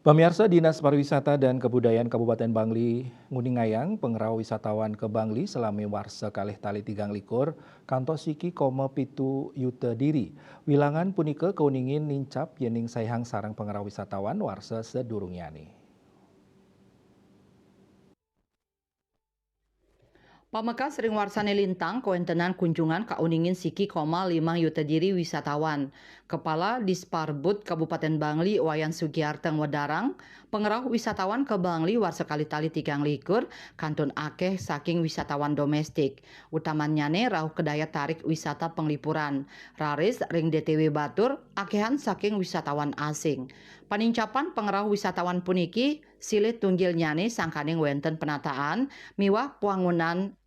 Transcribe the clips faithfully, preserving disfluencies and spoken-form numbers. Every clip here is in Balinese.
Pamiarsa, Dinas Pariwisata dan Kebudayaan Kabupaten Bangli nguningayang pangrauh wisatawan ka Bangli salami warsa kalih tali tigang likur kantos siki koma pitu yuta diri. Wilangan punika kauningin nincap yéning saihang sareng pangrauh wisatawan warsa sadurungnyane. Pamekas ring warsane lintang, kawentenan kunjungan kauningin siki koma limang yuta diri wisatawan. Kepala Disparbud Kabupaten Bangli, Wayan Sugiarta, ngwedarang, pangrauh wisatawan ka Bangli warsa kalih tali tigang likur kantun akeh saking wisatawan domestik. Utamannyane rauh ka daya tarik wisata panglipuran. Raris ring D T W Batur, akehan saking wisatawan asing. Panincapan pangrauh wisatawan puniki silih tunggilnyane sangkaning wenten penataan miwah pwangunan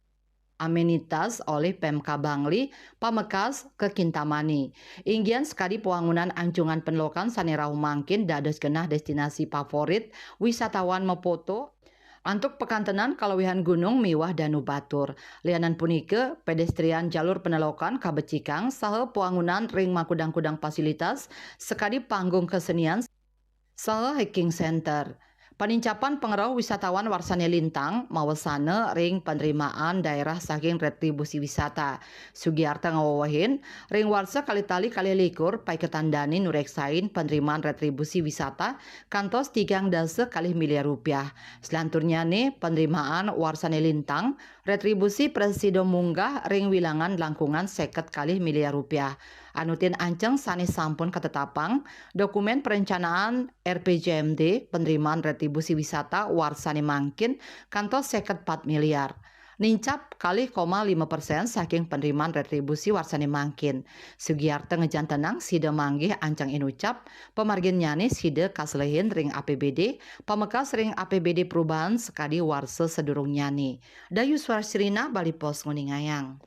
amenitas olih Pemkab Bangli, pamekas ka Kintamani. Inggian sakadi pwangunan anjungan panelokan sane rauh mangkin dados genah destinasi favorit wisatawan mapoto antuk pakantenan kalawihan gunung miwah danu batur. Lianan punika, pedestrian jalur panelokan kabecikang saha pwangunan ring makudang-kudang fasilitas sakadi panggung kesenian saha hiking center. Panincapan pangrauh wisatawan warsane lintang mawesana ring penerimaan daerah saking retribusi wisata. Sugiarta ngawewehin, ring warsa kalih tali kalih likur, paiketan dane nureksain penerimaan retribusi wisata kantos tigang dasa kalih miliar rupiah. Selanturnyane, penerimaan warsane lintang, retribusi prasida munggah ring wilangan langkungan seket kalih miliar rupiah. Anutin anceng sane sampun katetapang, dokumen perencanaan R P J M D, penerimaan retribusi wisata warsane mangkin kantos seket pat miliar. Nincap kalih koma lima persen saking penerimaan retribusi warsane mangkin. Sugiarta ngejantenang sida manggih anceng inucap, pamarginnyane sida kaselehin ring A P B D, pamekas ring A P B D perubahan sakadi warsa sadurungnyane. Dayu Suarstrina, Bali Post, nguningayang.